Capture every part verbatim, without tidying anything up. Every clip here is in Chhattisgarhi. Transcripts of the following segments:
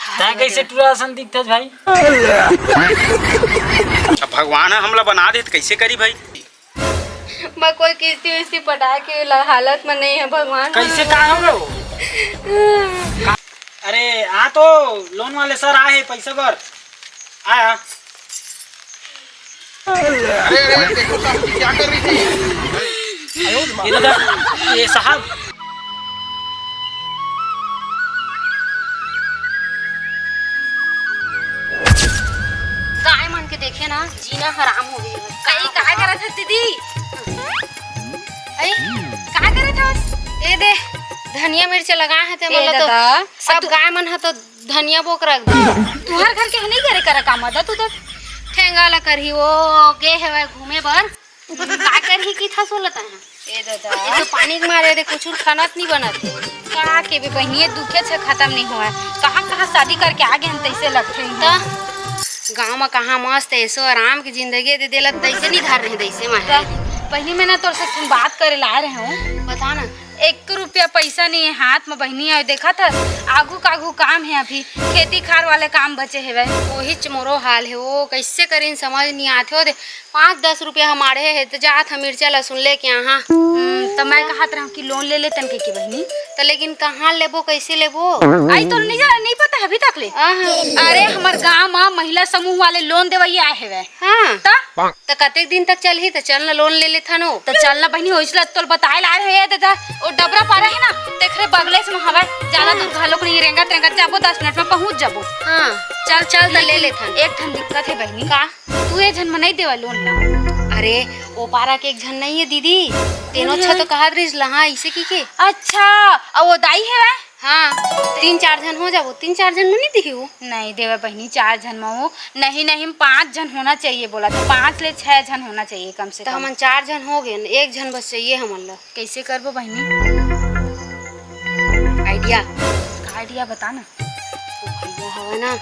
तैं कइसे टूरा असन दिखथस भाई? अब भगवान ह हमला बना दे त कइसे करी भाई? मैं कोई किस्ती विस्ती पटाए के ल-, हालत में नहीं है भगवान। कइसे का हो गयो? अरे आ तो लोन वाले सर आए हे पैसा बर। आ, आ। अरे, अरे, देखो साहब जी क्या कर रही थी। ये दादा, ये साहब। गाय मन के देखे ना, जीना हराम हो गया है। कहीं काय करत हस दीदी? अरे, काय करत हस? ए दे, धनिया मिर्च लगा है ते ए मन ल तो दादा, सब तू गाय मन ह तो धनिया बोक रख दे। तुहर घर के ह नहीं करे करा काम, दा तू तो ठेंगा ला करही, वो गे हवय घूमे बर। का करही कि था सोलत है। ए दादा। ये तो पानी के मारे रे, कुछ खाना त नहीं बनत। का के बे बहिनी, ये दुखे छे खत्म नहीं हुआ है। कहाँ कहाँ शादी करके आ गए हम, तैसे लगते हैं। त गाँव में कहाँ मस्त ऐसो आराम की जिंदगी दे देला, तैसे नहीं धर रहे, तैसे में है। त बहिनी, मैं ना तोर से एक ठन बात करे ला रहे हूँ। बता ना। एक तो रुपया पैसा नहीं है हाथ में बहिनी, अउ देखत हस आगू कागू काम है, अभी खेती खार वाले काम बचे हेवय। वही च मोरो हाल है, वो कैसे करीन समझ नहीं आथे। वो दे पाँच दस रुपया हमारे है तो जात हम मिर्चा लहसुन लेके आहा। हम्म, त मैं कहत रहूं कि लोन ले लेतन के, के बहिनी। त लेकिन कहाँ लेबो, कैसे लेबो? आई तो नहीं जाना, नहीं पता है अभी तक ले। आहा। अरे हमर गांव में महिला समूह वाले लोन देवैया आए हेवय। हाँ। त? त कतेक दिन तक चलही? त चल न लोन ले लेथन ओ। त चल न बहिनी, ओइसला तोल बताए ला रहे हे दादा, ओ डबरा पारा है ना, तेखरे बगले से हवय, ज्यादा दूर घलोक नहीं, रेंगत रेंगत जाबो, दस मिनट में पहुंच जाबो। हाँ, चल चल त ले लेकिन लेथन। एक ठन दिक्कत है बहिनी। का? तू ए झन म नहीं देवा लोन ला। अरे, ओ पारा के एक झन नहीं है दीदी, तेनो अच्छा तो कहत रहिस लहा इसे की के। अच्छा, अउ वो दाई है वह? हाँ, तीन चार झन हो जाबो, तीन चार झन में नहीं दिही वो। नहीं देवे बहिनी, चार झन में वो नहीं, नहीं, हम पाँच झन होना चाहिए बोला, तो पाँच ले छह झन होना चाहिए कम से तो कम। हमन चार झन हो गए, एक झन बस चाहिए हमन ला। कैसे करबो बहिनी? आइडिया। का आइडिया बता ना। वो भैया हवा ना।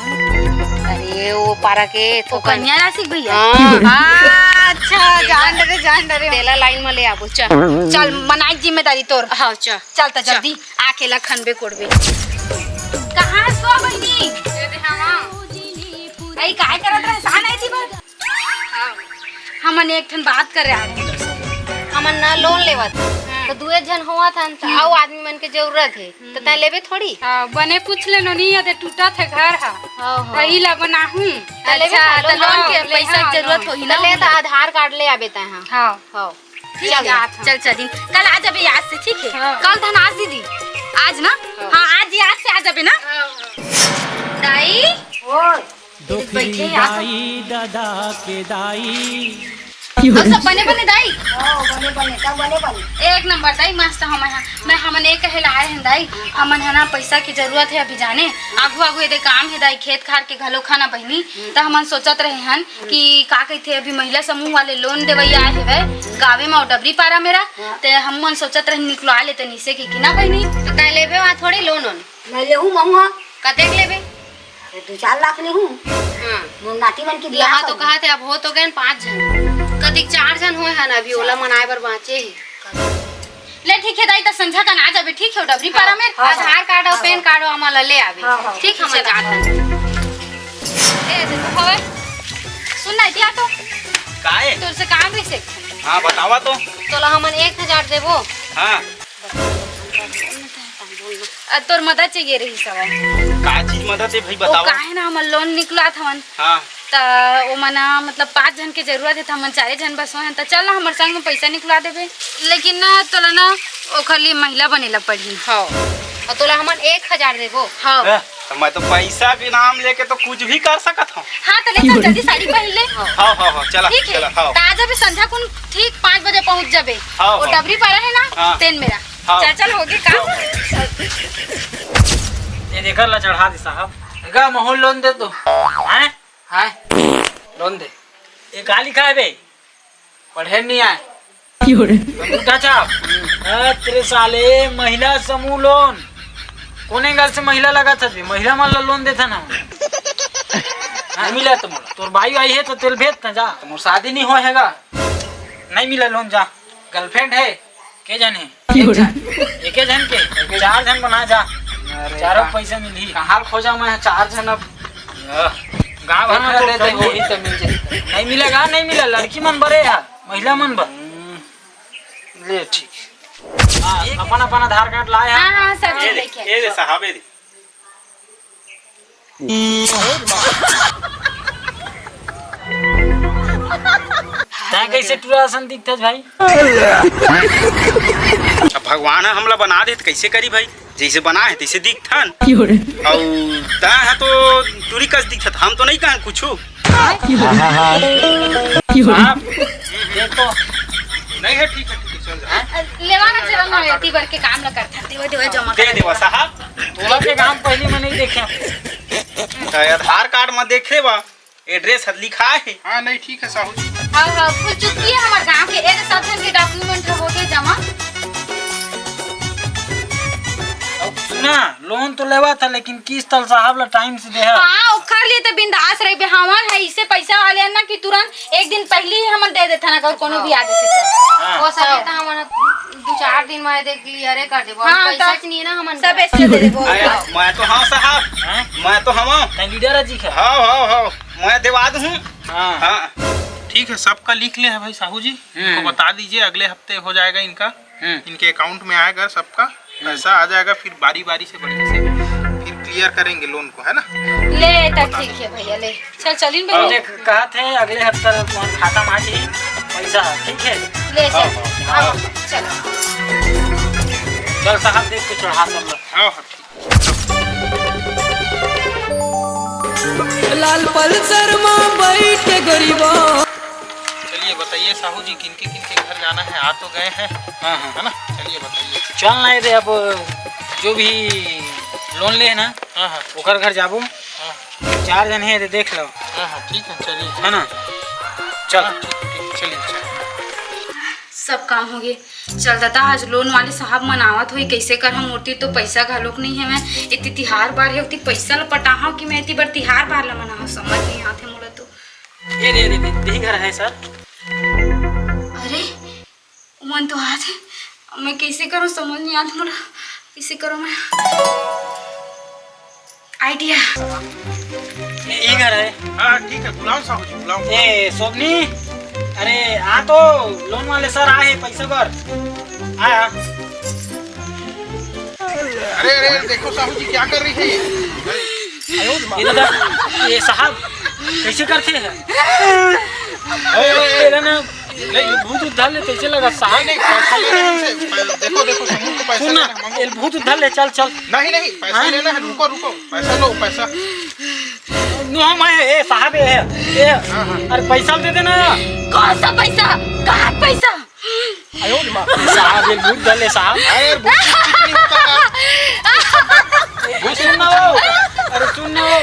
अरे, वो पारा के वो थोकन। कन्या राशि के भैया? हाँ। हाँ, अच्छा, जान डरे, जान डरे। तेला लाइन में ले आबो, चल। चल, मनाई जिम्मेदारी तोर। हाँ, चल। चल त चल। जल्दी आके ला खनबे कोड़बे। कहाँ हस बहिनी? अरे, काय करत रहे? सान आई थी बात। हमन एक ठन बात करे आ रहे हैं। हमन ना लोन लेवत, हाँ। तो दुए झन होवत हन, तो हम्म। अउ आदमी मन के जरूरत है, तो हम्म। तैं लेबे थोड़ी। हाँ, बने पूछ ले नोनी, यदि टूटा थे घर हा। हाँ, हाँ। वही ला बनाहूँ। त लेबे अच्छा, ना त लोन। लोन के हाँ, पैसा हाँ, के जरूरत लोन। होही ना, त ले, त आधार कार्ड ले आबे तैं, हाँ। हाँ। हाँ। ठीक चल, है, जात हन। चल, चल, दिन। कल आ जाबे याद से, ठीक है? हाँ। कल धन आज दीदी। आज ना? हाँ। हाँ, आज याद से आ जाबे ना? हाँ, हाँ। दाई? ओए। बैठे हैं, आ सब। दाई, दादा के दाई। अउ सब बने बने दाई? हाँ, बने बने, सब बने बने। एक नंबर दाई, मस्त हमन ह। मैं हमन एक कहे ला आए हन दाई, हमन ह ना पैसा के जरूरत है अभी जाने। आगू आगू एदे काम है दाई, खेत खार के घलो खाना बहिनी। त हमन सोचत रहे हन कि का कहिथे, अभी महिला समूह वाले लोन देवैया आए हेवय गाँवे म, डबरी पारा मेरा। हाँ। ते हमन सोचत रहे निकलवा लेते निसे के कि ना बहिनी। त तैं लेबे वहाँ थोड़ी लोन वोन। मैं लेहूँ महुआ। कतेक लेबे? अरे, दू चार लाख लेहूँ। हाँ। मोर नाती मन के बियाह लहा तो करहूँ। कहा थे, अब हो तो गए पाँच झन। कतिक चार झन होए हन अभी, ओला मनाए बर बाँचे हे। ले ठीक है दाई, त संझा कन आ जाबे, ठीक है, डबरी हाँ, पारा में हाँ, आधार हाँ, कार्ड अउ हाँ, पैन हाँ। कार्ड अउ हमन ला ले आबे। हाँ, हाँ, ठीक, हमन चला। जात हन। ए, देखो, हवे। सुन ना, इतिया तो। काय? तोर से काम रहिसे। हाँ, बतावा तो। तोला हमन एक हजार देबो। हाँ। अ, तोर मदद चाहिए रहिस हवय। का चीज मदद है भाई, ओ, बतावा। काहे ना हमन लोन निकलात हवन। हाँ। त ओमन, मतलब, पाँच झन के जरूरत है, त हमन चारे झन बस होए हन, त चल ना हमर संग में पैसा निकला देबे। लेकिन ना, तोला ना ओखर लिए महिला बने ला पड़ही। हाँ। अउ तोला हमन एक हजार देबो। हाँ। ए, त मैं तो पैसा के नाम लेके तो कुछ भी कर सकत हूँ। हाँ, त ले चल, जल्दी साड़ी पहन ले। हाँ, हाँ, हाँ, चला, ठीक है। चला, हाँ। त आ जाबे संझा कुन ठीक पाँच बजे पहुँच जाबे। हाँ, वो हाँ। डबरी पारा है ना, हाँ। तेन मेरा। हाँ। चल, चल, होगे काम। ये देख ला चढ़ा दे साहब। गा महूल लोन दे तो। हैं? हाय। लोन दे। ये का लिखा है बे? पढ़े नहीं आए। अंगूठा छाप। अरे तेरे साले, महिला समूह लोन। कोने गल से महिला लगा था बे? महिला मन ला लोन देथा ना। नहीं मिला तो मोला। तोर भाई आई है तो तेल भेज ना जा। तो मोर शादी नहीं होए हैगा। नहीं मिला लोन, जा। गर्लफ्रेंड है? के जन हे? एक झन। एके झन के? चार झन बना जा। अरे, चारों का-, पैसा मिलही। कहाँ ल खोजा मैं चार झन अब? गाँव भर में देख तो रहे थे, कहीं वही तो मिल जाए। नहीं मिलेगा, नहीं मिला, लड़की मन बरे है, महिला मन बर। ले, ठीक। हाँ, अपन अपन आधार कार्ड लाए हैं। हाँ, हाँ, सब ये दे, लेके। ये दे साहब, ये दे। तैं कैसे टूरा असन दिखथस भाई? अब भगवान ह हमला बना दे त कैसे करी भाई? जैसे बना है तैसे दिखथन। अउ तैं ह तो टूरी कस दिखत, हम तो नहीं कहन कुछू। आप देखो। नहीं है, ठीक है, ठीक है, चल जा। लेवा ना चला ना, एती बर के काम ल करथन, देवा, देवा जमा दे कर देवा देवा। साहब। तोला के काम पहली मैं नहीं देखे। त आधार कार्ड में देखे बा, एड्रेस हर लिखा है। हाँ, नहीं, ठीक है साहू जी। हाँ, हाँ, कुल चुकी है हमारे गांव के, एक साथ के डॉक्यूमेंट हो गए जमा। अब सुना, लोन तो लेवा था, लेकिन किस्त ल साहब ला टाइम से देहा। हाँ, ओखर लिए तो बिंदास रहिबे, हमन है इसे पैसा वाले हैं ना कि तुरंत एक दिन पहले ही हमन दे देथन, अगर कोनो भी आ जैसे तो। हाँ। वो सब तो हमन दू चार दिन में देख क्लियर कर देबो। हाँ, पैसा तो च नहीं है ना हमन सब के। ऐसे दे देबो। अरे, मैं तो हाँ साहब, हाँ? मैं तो हवा। तैं लीडर है जी के? हाँ, हाँ, हाँ, मैं देवा दूँ। हाँ। हाँ। ठीक है, सबका लिख ले है भाई साहू जी, हम्म। इनको बता दीजिए, अगले हफ्ते हो जाएगा इनका। हम्म। इनके अकाउंट में आएगा सबका, हम्म। पैसा आ जाएगा, फिर बारी बारी से बढ़िया से फिर क्लियर करेंगे लोन को, है ना? ले, तो ठीक है भैया, ले। चल, चलिन अब भैया। देख, कहा थे अगले हफ्ता तुम्हारे खाता में आ जाई पैसा, ठीक है? ले, चल। हाँ, हाँ, हाँ। चल। चल साहब, देख के चढ़ा सब लोग। हाँ, हाँ, ठीक। लाल पल्सर में बैठ के गरीबा। चलिए बताइए साहू जी, किनके किनके घर जाना है? आ तो गए हैं, हाँ, हाँ। है ना? चलिए बताइए। चल नहीं रे, अब जो भी लोन ले है ना, हाँ, हाँ। ओकर घर जाबो। हाँ। चार जन है, तो देख लो। हाँ, हाँ, ठीक है, चलिए। है ना? चल। हाँ, ठीक, ठीक, चलिए, चलिए। सब काम हो गए। चल दादा, आज लोन वाले साहब मन आवत होही, कैसे करहूँ? मोर तीर तो पैसा घलोक नहीं है। मैं इतनी तिहार बार है, उतनी पैसा ल पटाहूँ कि मैं इतनी बार तिहार बार ला मनाहूँ, समझ नहीं आते मोला तो। ये दे, दे, दे, यही घर है सर। अरे, मन तो आत हे, मैं कैसे करूँ, समझ नहीं आत मोला, कैसे करूँ मैं? आइडिया। ये, ये घर है। हाँ, ठीक है, बुलाओ साहू जी, बुलाओ। ए, शोभनी, अरे, आ तो लोन वाले सर आए हैं पैसा बर। आ, आ। अरे, अरे, देखो साहू जी क्या कर रही है ये। ये दादा, ये साहब, कैसे करते हैं? अरे, अरे, अरे, तेरा ना, नहीं, ये भूत उद्धार ले, कैसे लगा साहब? नहीं, नहीं, पैसा लेना है इनसे। देखो, देखो, समूह को पैसा सुन ना, लेना है, मांगो। ये भूत उद्धार ले, चल, चल। नहीं, नहीं, पैसा हाँ? लेना है, रुको, रुको, पैसा लो, पैसा। नो, हम आए, ए, साहब, ए, ए, हाँ, हाँ। अरे, पैसा दे देना। कौन सा पैसा? कहाँ पैसा? साहब, ये भूत धर ले, साहब। अरे, भूत, कुछ नहीं होता है। अरे, सुन ना हो। अरे, सुन ना हो।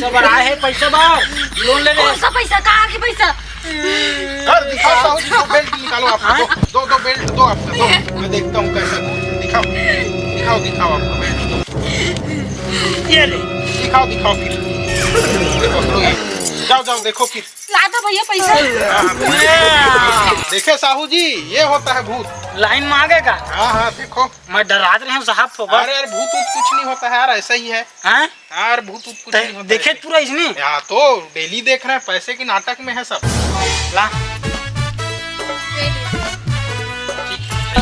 सब आए हैं, पैसा बार। लोन ले ले। कौन सा पैसा? कहाँ के पैसा? सर, दिखाओ, साहू जी, दो बेल्ट निकालो आपका। हाँ? दो, दो, दो बेल्ट दो आपका, दो। मैं देखता हूँ कैसा। दिखाओ, दिखाओ, दिखाओ आपका बेल्ट दो। ये ले। दिखाओ, दिखाओ फिर। देखो, दो ये। जाओ, जाओ, देखो फिर। ला दो भैया पैसा। देखे साहू जी, ये होता है भूत। लाइन में आ गए का? हाँ, हाँ, देखो। मैं डरात रहे हूँ साहब, फोकस। अरे यार, भूत वूत कुछ नहीं होता है यार, ऐसा ही है। हैं? यार, भूत वूत कुछ ते नहीं होता देखे है। पूरा इसने? यार, तो डेली देख रहे हैं, पैसे की नाटक में है सब। ला।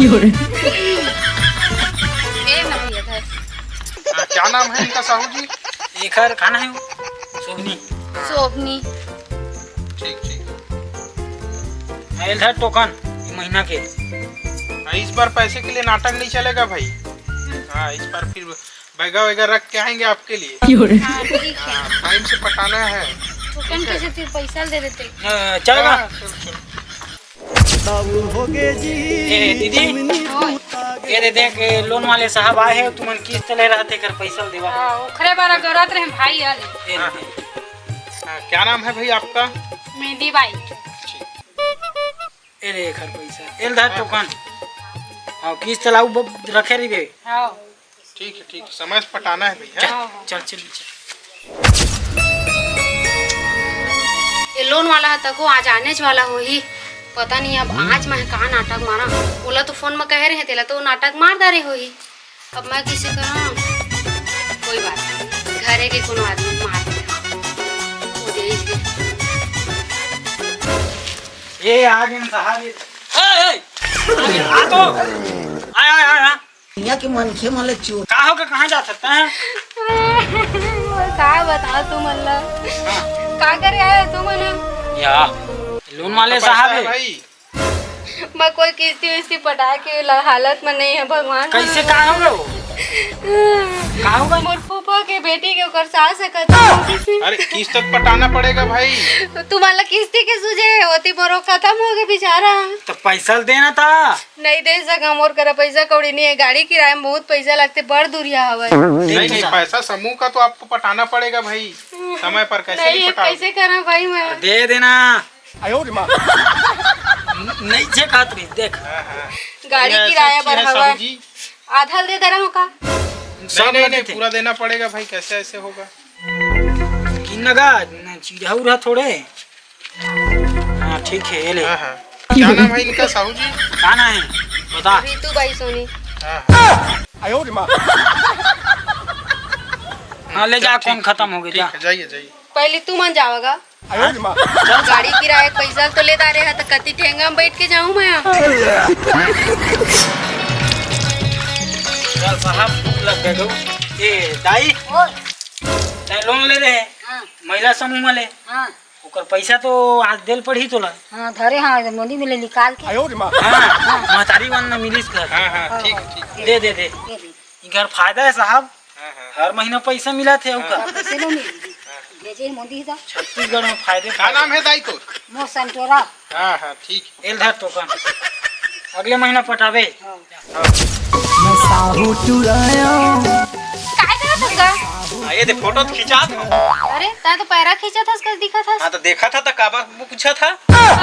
ये नहीं है। हाँ, क्या नाम है इनका साहू जी? एकर का नाम है वो? शोभनी। शोभनी। ठीक, ठीक। हाँ, ये धर टोकन, ये महीना के। हाँ, इस बार पैसे के लिए नाटक नहीं चलेगा भाई। हाँ, इस बार फिर बैगा वैगा रख के आएंगे आपके लिए। हाँ, ठीक है। हाँ, टाइम से पटाना है। टोकन कैसे फिर पैसा दे देते? अ, चलेगा। हाँ, चलो, चलो। ए, दीदी, ओए। ये दे देख, ये लोन वाले साहब आए हैं, तुमन किस्त ले रहे थे, कर पैसा देवा। हाँ, ओखरे बारा गौरत रहे भाई, आ ले। ये दे। हाँ, क्या नाम है भाई आपका? मेहंदी बाई। ये ले, एकर पैसा। एल धर टोकन। हाँ, किस्त लाऊ, ब-, रखे रहिबे। हाँ। ठीक है, ठीक है, समय से पटाना है भैया। चल, चल, चल, चल। ये लोन वाला ह तको आज आनेच वाला होही। पता नहीं अब आज मैं का नाटक मारा। ओला तो फोन में कहे रहे, तेला तो नाटक मार डारे होही। अब मैं किसे करूँ? कोई बात नहीं, घरे के कोनो आदमी मार देथे। वो दे ही दे। ए, आ गेन साहब, ए। ए, ए, आ तो। आ, आ, आ, आ। दुनिया के मनखे मन ल चोर। का होगे, कहाँ जात हस तैं? का बताओ तुमन ला? का करे आए हो तुमन? या, लोन वाले पैसा साहब है हे। भाई। मैं कोई किस्ती विस्ती पटा के ला-, हालत में नहीं है भगवान। कैसे, का हो गयो? का हो गयो? मोर फूफा के बेटी के ओकर सास है खत्म हो गई। अरे किस्त तो पटाना पड़ेगा भाई। तुम्हारा किस्ती के सूझे होती बोरो खत्म हो गए बेचारा। तो पैसा देना था। नहीं दे सका, मोर करा पैसा कौड़ी नहीं है, गाड़ी किराए में बहुत पैसा लगते, बड़ दूरिया हवे। नहीं, नहीं, पैसा समूह का तो आपको पटाना पड़ेगा भाई, समय पर कैसे नहीं नहीं है, पटाओगे? कैसे करा भाई मैं? दे देना। आयो रे माँ। नहीं छे खात रही, देख। हाँ, हाँ। गाड़ी ऐसा किराया अच्छी बर है हवा। साहू जी। आधा दे दे रहा हूँ का? नहीं, सब नहीं, ना नहीं, देते। पूरा देना पड़ेगा भाई, कैसे ऐसे होगा? किन्ना का, न, चिढ़ाऊ रहा थोड़े। हाँ, ठीक है, ये ले। हाँ, हाँ। क्या नाम है इनका, साहू जी? का नाम है? बता। रितु बाई सोनी। हाँ, हाँ। आयो रे माँ। हाँ, ले जा, ठीक, कौन खत्म हो गया, ठीक जा। है, जाइए, जाइए। पहले तू मन जावेगा। आयो रे माँ। चल, गाड़ी किराया के पैसा तो ले डारे है, तो कति ठेंगा में बैठ के जाऊँ मैं? चल साहब, भूख लग गए गो। ए, दाई, बोल। तैं लोन ले रहे, हाँ। महिला समूह में ले। हाँ। ओकर पैसा तो आज देल पड़ही तोला। हाँ, धरे हाँ, मोदी में ले निकाल के। आयो रे माँ। हाँ, महतारी वाला ना मिलिस कर। हाँ, हाँ, हाँ, ठीक, हाँ, ठीक। दे, दे, दे। दे दे। इनकर फायदा है साहब, हाँ, हाँ। हर महीना पैसा मिला थे ओकर। हाँ। पैसे नहीं मिली। भेजे ही मोदी था। छत्तीसगढ़ में फायदे, का नाम है दाई तोर? मोर संटोरा। हाँ, हाँ, ठीक। एल धर तो कन। अगले महीना पटावे। हाँ। मैं साहू चुराया। काय करत हस गा? हाँ, ये दे फोटो तो खींचा था। अरे, तैं तो पैरा खींचत हस, कस दिखत हस? हाँ, तो देखा था, तो काबर वो पूछा था?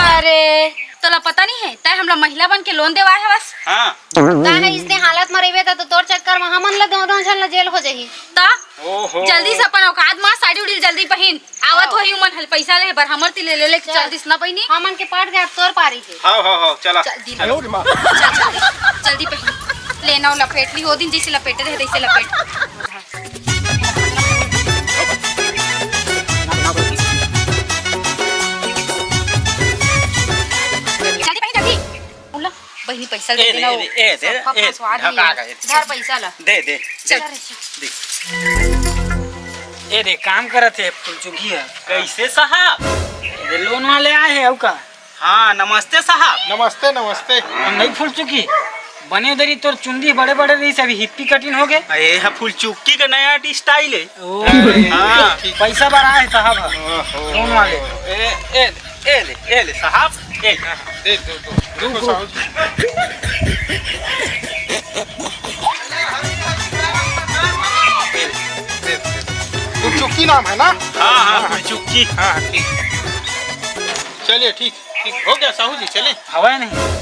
अरे, तोला पता नहीं है, तैं हमला महिला बन के लोन देवाए हवस। हाँ। तैं ह इसने हालत म रहिबे त, त तोर चक्कर म हमन ल दोनों झन ल जेल हो जाही। त ओहो। जल्दी से अपन औकात म साड़ी उड़ी जल्दी पहिन। आवत हाँ। होही उमन हल पैसा ले बर, हमर ती ले ले, ले चल। चल दिस ना पहिनी। हमन के पाट दे, अब तोर पारी हे। हाँ, हाँ, हाँ, चला। जल्दी चलो। चल, जल्दी, जल्दी पहिन। ले ना लपेट ली, ओ दिन जैसे लपेटे रहे, तैसे लपेट। जल्दी पहिन, जल्दी। बोला, बहिनी पैसा ए दे दे, देना ए हो। दे, ए दे, सबका ए, फंसवा ढका दिए। गए। धर पैसा ला। दे, दे, चल। दे, दे। ए दे, काम करत हे फुलचुकी ह। कैसे साहब? ए दे, लोन वाले आए हे, अउ का? हाँ, नमस्ते साहब। नमस्ते, नमस्ते। हम नहीं फुलचुकी। बने दरी तोर चुंदी बड़े बड़े रही, अभी हिप्पी कटिंग हो गए। ए, हा फुलचुकी का नया स्टाइल है। ओ, हाँ। पैसा बर आए साहब ह। ओहो। लोन वाले। ए, ए, ए ले, ए ले साहब, ए ले। दे, दे, दे। देखो साहब जी। दे, दे, दे। फुलचुकी नाम है ना? हाँ, हाँ, फुलचुकी। हाँ, ठीक। चलिए, ठीक, ठीक। हो गया साहू जी, चले? हवा नहीं।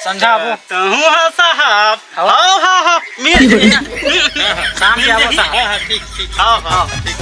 संझा आबो। तहूँ हा साहब। हवा। हाँ, हाँ, हाँ। मिल जाई। शाम के आबो साहब। हाँ, हाँ, ठीक, ठीक। हाँ, हाँ, ठीक।